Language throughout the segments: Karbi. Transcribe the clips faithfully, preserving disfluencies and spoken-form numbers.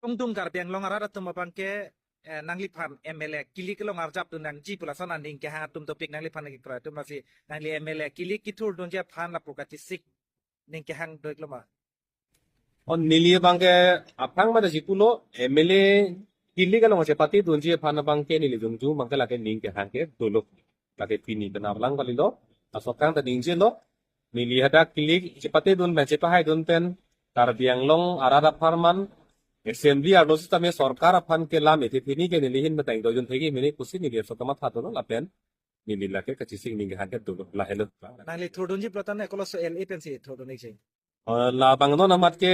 Kongdung Karbi Anglong arat atum abang ke, eh, nangliphan M L A kilik along arjap dun nangji pu lason aning kehang atum topik nangliphan kekroi atum lasi nangli M L A kilik kethurdunji aphan lapu kachesik ning kehang do-iklo ma? O neli abang ke aphrang mate si pulo M L A kilik along chepatedunji aphan abang ke neli jongjong abang ke lake ning kehang ke dolo. Lake pini penap lang kalilo. Asokang ta ningjelo. Neli hadak kilik chepatedun pen chepahaidun pen Karbi Anglong arat apharman assembly arlo sitame sorkar aphan ke lam ethe theni ke neli ahin matang dojun thegi mene pusi neli asok kamatha dolo lapen neli lake kachesik ning kehang ke dolo lahelo. Nangli thurdunji pulote koloso L A pensi thurdun-ikji? Eh, labang non amat ke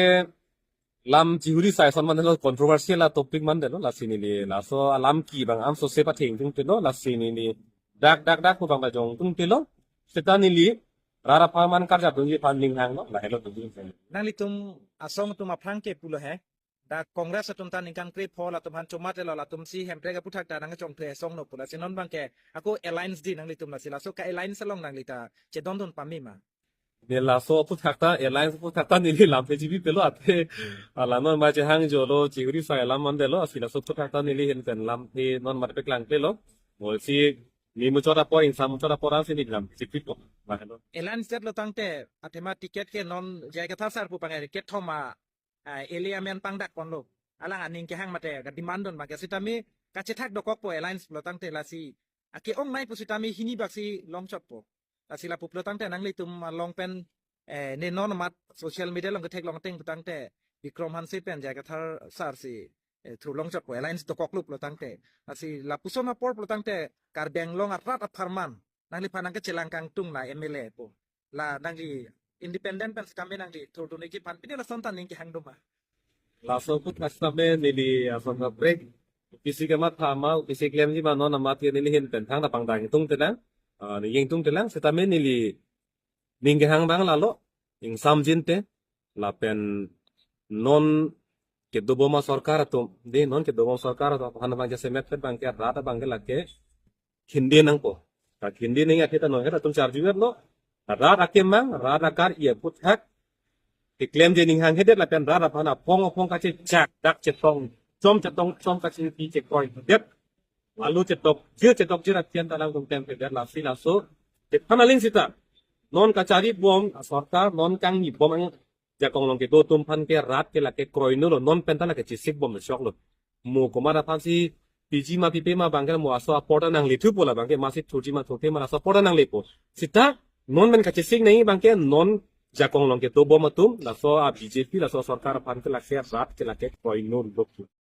lam chihuri sai ason mandetlo, controversial a topic mandetlo, lasi neli laso alam ke bang amso se pathengthuntelo, lasi neli dak dak dak pu bang ta jongthuntelo. Seta neli rat apharman karjap dunji aphan ning hanglo, lahelo dunji. Nanglitum asong atum aphrang ke pulo he. Dak Congress atum ta ningkan krepho latum aphan chomatelo, latumsi Hemprek aphuthak ta nangchongthu asong no pu lasi non abang ke ako alliance di nanglitum lasi laso ka-alliance along nangli ta chedondun pame ma? Ne laso aphuthak ta, alliance aphuthak ta neli lamthe chibipelo ate. Ala non ma chehang jolo chihuri sai alam mandetlo, lasi laso aphuthak ta neli ahin pen lamthe non mate paklangpelo. Molsi ni muchot apor, ingsa muchot apor ansi neli lamthe chibipo. Lahelo. Alliance detlo tangte athema ticket ke non J I Kathar sir pu abang ke kethom a, ah, L A amen pangdak ponlo. Alang aning kehang mate ka-demand dun abang ke sitame kachethak dokokpo alliance pulo tangte lasi ake-ongnei pusitame hini baksi longchotpo. Lasi lapu pulo tangte nanglitum along pen, eh, ne non amat social media along ketheklong ateng pu tangte Bikram Hanse pen J I Kathar sir si, eh, thurlongchotpo alliance dokoklo pulo tangte. Lasi lapuson apor pulo tangte Karbi Anglong arat apharman nangliphan nangkechelang kangtung la M L A po. La nangli independent pen sitame nangli thurdun-ikji aphan pini lason ta ning kehang do ma? Laso aphuthak sitame neli ason kaprek. Pisi kematha ma, pisi klemji ma non amat ke neli ahin pen thangta pangdang ingtungtelang. Ah, neli ingtungtelang sitame neli ning kehang abang lalo. Ingsamjin te. Lapen non kedobom asorkar atum, de non kedobom asorkar atum aphan abang jasemet pet abang ke rat abang ke lake khindi nangpo. Ka khindi nang akhita non atum charjuverlo. Rat akemang, rat akar-i aphuthak keklemji ning hanghedet lapen rat aphan aphong aphong kachechak dak chetong, chom chetong, chom kachepi chekroidet. Alu chetok, jir chetok jir apian talang tum tem kedet lasi laso. Chethan aling sita. Non kacharibom asorkar, non kangnibom ang jakong along kedo atum aphan ke rat ke lake kroinolo, non pen ta lake chesikbom choklo. Mo komat aphansi piji ma pipe ma abang ke mo aso apor ta nanglethupo la abang ke masi thurji ma thurthe ma aso apor ta nanglepo. Sita non pen kachesik nangji abang ke non jakong along kedobom atum, laso a B J P, laso sorkar aphan ke lake rat ke lake kroinolo.